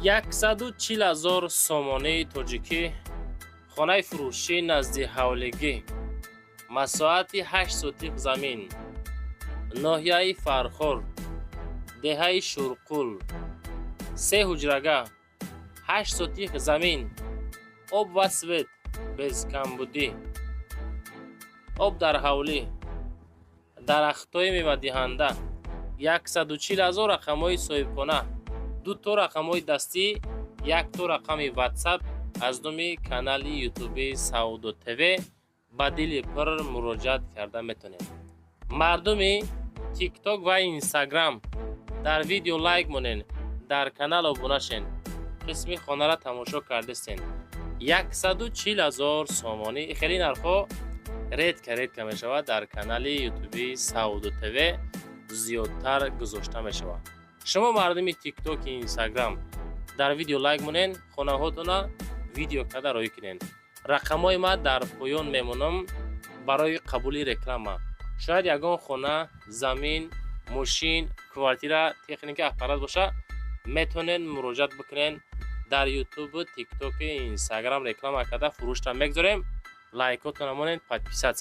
140 000 сомонии тоҷикӣ, хонаи фурӯшӣ назди ҳавлигӣ, масоҳати 8 сотих замин, ноҳияи Фархор, деҳаи Шурқул, се ҳуҷрага, 8 сотих замин, об ва свет без камбудӣ, об дар ҳавлӣ, дарахтҳои мевадиҳанда. 140 000. Рақамҳои соҳибхона: дуто рақамҳои дастӣ, якто рақами Ватсап. Аз номи канали Ютуби Савдо ТВ ба дили пур муроҷиат карда метавонед. Мардуми Тикток ва Инстаграм, дар видео лайк монед, дар канал обуна шен. Қисми хонаро тамошо кардастен. 140 000 сомонӣ. Хеле нархҳо редко, редко мешавад, дар канали Ютуби Савдо ТВ зиёдтар гузошта мешавад. Шумо, мардуми Тиктоки Инстаграм, дар видео лайк монед, хонаҳотона видео карда роҳӣ кунед. Рақамҳои ман дар поён мемонам барои қабули реклама. Шояд ягон хона, замин, мошин, квартира, техника, аппарат боша, метавонед муроҷиат бикунед. Дар Ютубу Тиктоки Инстаграм реклама карда, фурӯшта мегузорем. Лайкотона монед, подписаться.